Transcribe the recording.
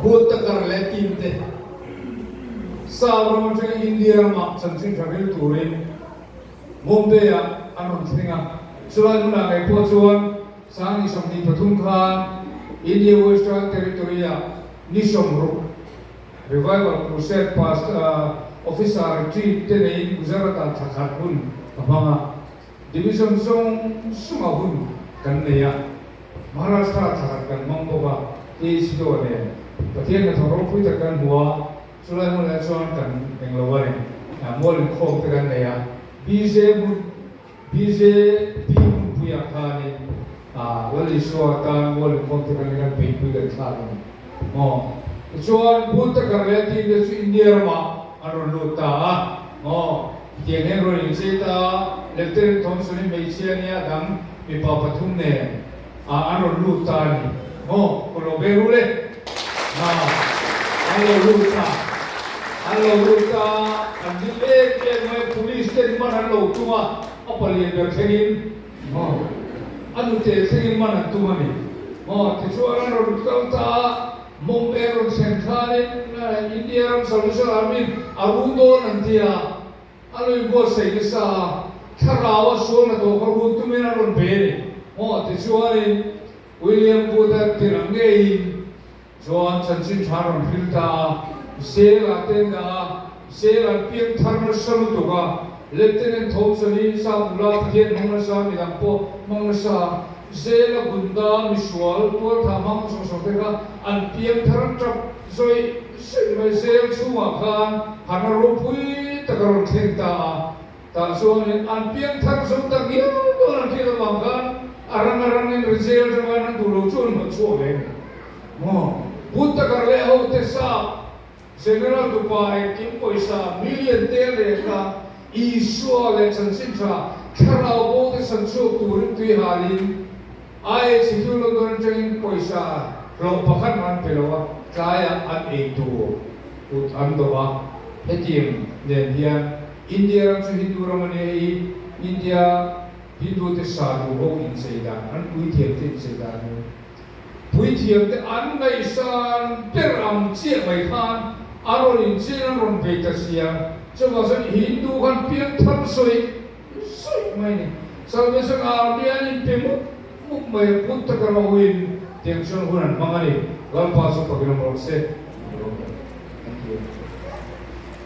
Buddha leh team te South ram atangin India ramah chanchin tha ril turin Bombay-ah an rawn thleng a. Chulai hmunah ngei pawh chuan Sangni 23 khan India Western Territory-ah ni 60 Revival Crusade Past Officer Retreat te neiin Gujarat-ah thla khat hun ka hmang a. Division zawng zawngah hun kan nei a, Maharashtra thla khat kan hmang bawk a, THDO nen Pathian hnathawk ropui tak kan hmu a, chulai hmunah chuan kan englo a ni, mual inkhawm te kan nei a, BJ hmun BJP hmunpuiah khanin Lal Isua tan mual inkhawm te kan nei kan beihpui kan thlak a ni maw? Tichuan Buddha leh team te chu India ramah an rawn lut ta a maw? Tiang hian rawn inchei ta a, Lieutenant Thompson hi hmeichhia nia dang mipa pathum nen ah an rawn lut ta a ni maw? Ka lo be ru le. Ha, an lo lut ta. An lo lut ta a, an ding em em mai, police ten man an lo tum a, a palian ber thlengin maw, a nute thlengin man an tum a ni maw? Tichuan an rawn kal ta a, Mumbai rawn thlen khanin India ram Salvation Army in a run dawn an ti a, a lo inbuatsaih nasa a, thlarau a sual hnathawh kha run tumin an rawn bei a ni. Maw tichuanin William Booth-a tirh ang ngeiin chuan chanchin tha an rawn hril ta a, Jail ah te an dah a, Jail an piang thar nasa lutuk a, Lieutenant Thompson-i Sap nula Pathian hmang nasa, midang pawh hmang nasa a, Jail a gunda misual tualtha hmang sawng sawng te kha an piang thar an tap zawih zawih mai. Jail chhungah khan harna ropui tak a rawn thleng ta a, tah chuanin an piang thar zo ta ngiau dawn an hriat avang khan a rang a rangin ri jail atanga an duh lo chu an hnawt chhuak leh a ni. Maw? Buddha kar leh hote sap General tupa engkim pawisa million te lehkha Isua leh chanchin tha thlarau bo te san chhuak turin tui halin IHQ London atangin pawisa hlawh pakhat man pe lo a, tlaiah an ei tur kut an dawh a. Hetiang nen hian India ram chu Hindu ram a nia i India Hindu te sa duh ho inchei dan an puithiam te inchei dan hi Puithiamte an ngaihsan ber ang chiah mai khan a rawn inchen an rawn bei ta sia. Chuvang chuan Hindu khan piangthar sawi sawi mai a ni. Salvation Army an inpe mup mup mai a, Buddha ka roin tiang chuan hun an hmang a ni. Lalpa chu fakin awm rawh se.